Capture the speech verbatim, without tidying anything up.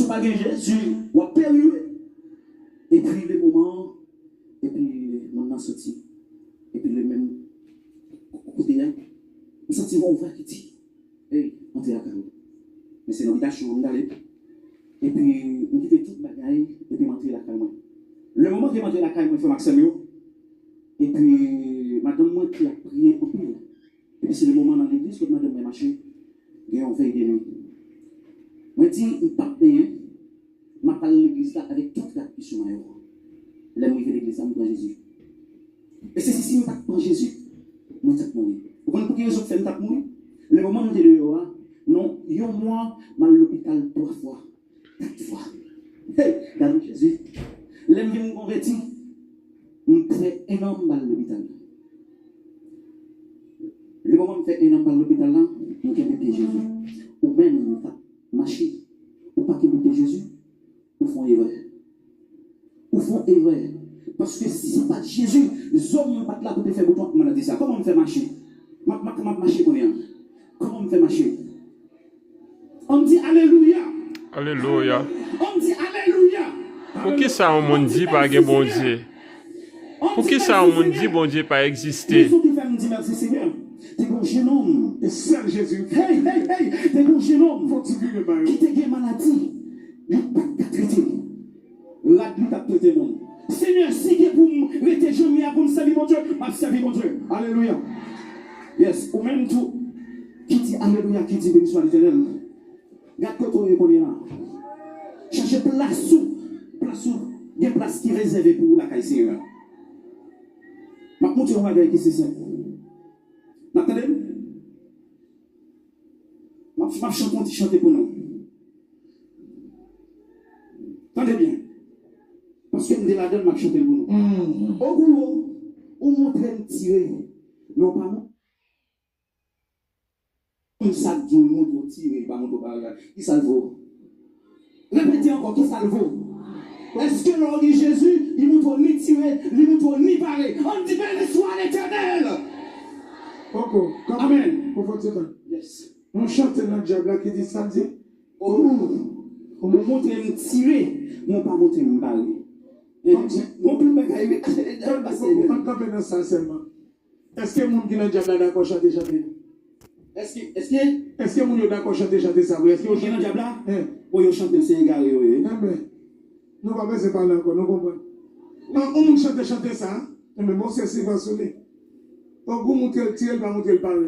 Pa gen Jezi, w ap peri wi. Epi le moman, epi moun nan soti. Epi le menm kote a, m santi yon vwa ki di, "Ey, antre lakay ou." Men se nan bitasyon an m t ale. Epi m kite tout bagay, epi m antre lakay mwen. Le moman ke m antre lakay mwen, frè m ak sè m yo, epi madanm mwen ki ap priye anpil. Epi se le moman nan legliz kot madanm mwen mache, gen yon vèy de nwi. Mwen di, "M p ap benyen, m ap al legliz la avèk tout rad ki sou mwen yo." Lè m rive legliz la, m pran Jezi. E se si, si m pa t pran Jezi, mwen t ap mouri. Ou konn pou ki rezon k fè m t ap mouri? Le moman nou te deyò a, non, yon mwa, m al lopital twa fwa, kat fwa. Hey, gade Jezi. Lè m vin konvèti, m fè en an m pa al lopital. Le moman m fè en an m pa al lopital la, m kenbe pye Jezi. Ou menm, ou k ap mache, ou pa kenbe pye Jezi, ou fè yon erè. Ou fè yon erè. Paske si se pa t Jezi, zòm yo pa t la pou te fè bouton ak maladi sa. Kòman m fè mache? M ap, m ap, m ap mache kounye a. Kòman m fè mache? Ann di alelouya. Alelouya. Ann di alelouya. Poukisa yon moun di pa gen Bondye? Poukisa yon moun di Bondye pa egziste? Rezon ki fè m di mèsi Senyè, te gen yon jenòm. E sèl Jezi. Hey, hey, hey, te gen yon jenòm ki te gen maladi. Li pa t ka trete. Rad li t ap trete moun. Senyè, si gen pou m rete jan m ye a pou m sèvi Bondye, m ap sèvi Bondye. Alelouya. Yes, ou menm tou ki di alelouya, ki di beni swa Letènèl. Gad kote w ye kounye a. Chache plas ou. Plas ou. Gen plas ki rezève pou ou lakay Senyè a. M ap montre yon bagay ki se senp. N ap tande m? M ap, m ap chante yon ti chante pou nou. Tande byen. Paske m te ladan l, m ap chante l pou nou. O gwo, ou montre m tire. Non, pa non. Konn sa k di w, li montre w tire, li pa montre w bare. Kisa l vo? Repete ankò, kisa l vo? Èske lè w gen Jezi, li montre w ni tire, li montre w ni bare? Ann di, beni swa Letènèl! Poko, kanpe. Amèn. Pou fòtife. Yes. Yon chante nan dyab la ki di sa l di? Ou, ou montre m tire, men w pa montre m bare. Bon, bon, pil bagay, wi. Ann kanpe nan sa sèlman. Èske moun ki nan dyab la dakò chante chante? Èske, èske Èske moun yo dakò chante chante sa vre? Èske yo moun ki nan dyab la? Bon, yo chante, se egare yo ye. Enben, nou pa bezwen pale ankò, nou konprann. An, yon moun chante chante sa, enben, bon, se silvan sou li. Ogou montre l tire, l pa montre l bare.